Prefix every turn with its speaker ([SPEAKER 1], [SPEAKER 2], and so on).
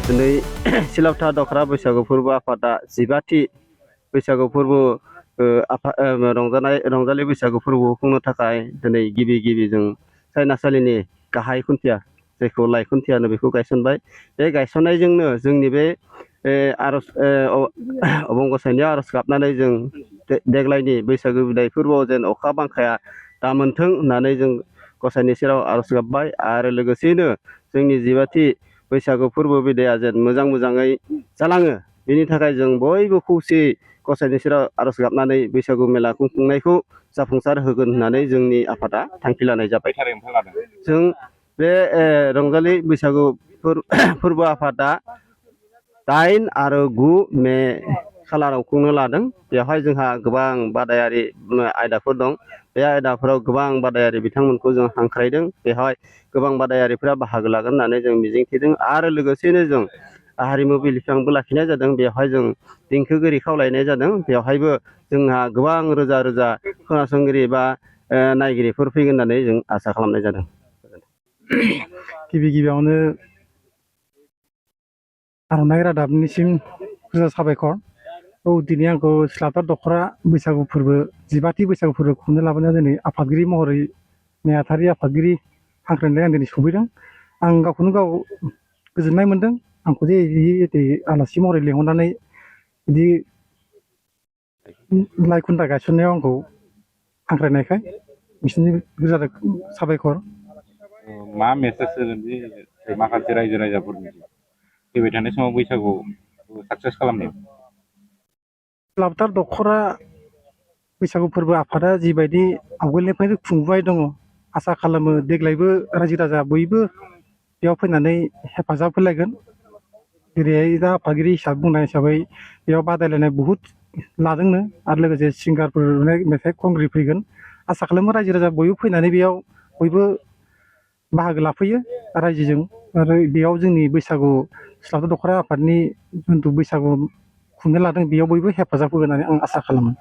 [SPEAKER 1] दिनै सिलावथा दखरा बैसागु फोरबो आफादा 15थि बैसागु फोरबो रंजालि बैसागु फोरबो खुंनो थाखाय दिनै गिबि जों सायनासालिनि गाहाय खुन्थिया जायखौ लाइ खुन्थिया होनो बेखौ गायसनबाय। बे गायसननायजोंनो जोंनि बे आर'ज अबंगसायनियाव आर'ज गाबनानै जों देग्लायनि बैसागु बिदाय फोरबोआव जेन अखा बांखाया दामोनथों होननानै जों गसाइनि सेराव आर'ज गाबबाय आरो लोगोसेयैनो जोंनि 15थि बैसागु फोरबो बिदाया जेन मोजाङै जालाङो बेनि थाखाय जों बयबो खौसेयै गसाइनि सेराव आर'ज गाबनानै बैसागु मेला खुंफुंनायखौ जाफुंसार होगोन होननानै जोंनि आफादा थांखि लानाय जाबाय। जों बे रंजालि बैसागु फोरबो आफादा 8 आरो 9 मे खालाराव खुंनो लादों। बेवहाय जोंहा गोबां बादायारि आयदाफोर दं। बे आयदाफोराव गोबां बादायारि बिथांमोनखौ जों हांख्रायदों। बेवहाय गोबां बादायारिफोरा बाहागो लागोन होननानै जों मिजिंथिदों आरो लोगोसेनो जों हारिमु बिलिफांबो लाखिनाय जादों। बेवहाय जों देंखोगिरि खावलायनाय जादों। बेवहायबो जोंहा गोबां रोजा खोनासंगिरि बा नायगिरिफोर फैगोन होननानै जों आसा खालामनाय जादों।
[SPEAKER 2] गिबियावनो आर'नाइ रादाबनिसिम रोजा साबायखर। दिनै आंखौ सिलावथा दखरा बैसागु फोरबो 15थि बैसागु फोरबो खुंनो लाबोनायाव दिनै आफादगिरि महरै नेहाथारि आफादगिरि हांख्रायनाय आं दिनै सफैदों। आं गावखौनो गाव गोजोननाय मोनदों। आंखौ जे बिदि आलासि महरै लिंहरनानै बिदि लाइ खुन्था गायसननायाव आंखौ हांख्रायनायखाय बिसोरनि रोजा साबायखर।
[SPEAKER 3] मा मेसेज होगोन जे माखासे रायजो राजाफोरनि फैबाय थानाय समाव बैसागु साक्सेस खालामनायाव?
[SPEAKER 2] सिलावथा दखरा बैसागु फोरबो आफादा जिबायदि आवगोलनिफ्रायनो खुंबोबाय दङ, आसा खालामो देग्लायबो रायजो राजा बयबो बेयाव फैनानै हेफाजाब होलायगोन। जेरैहाय दा आफादगिरि हिसाबै बुंनाय हिसाबै बेयाव बादायलायनाय बहुद लादोंनो आरो लोगोसे सिंगारफोर मेथाइ खनगिरि फैगोन। आसा खालामो रायजो राजा बयबो फैनानै बेयाव बयबो बाहागो लाफैयो रायजोजों। आरो बेयाव जोंनि बैसागु सिलावथा दखरा आफादनि जिथु बैसागु खुंनो लादों बेयाव बयबो हेफाजाब होगोन होननानै आं आसा खालामो।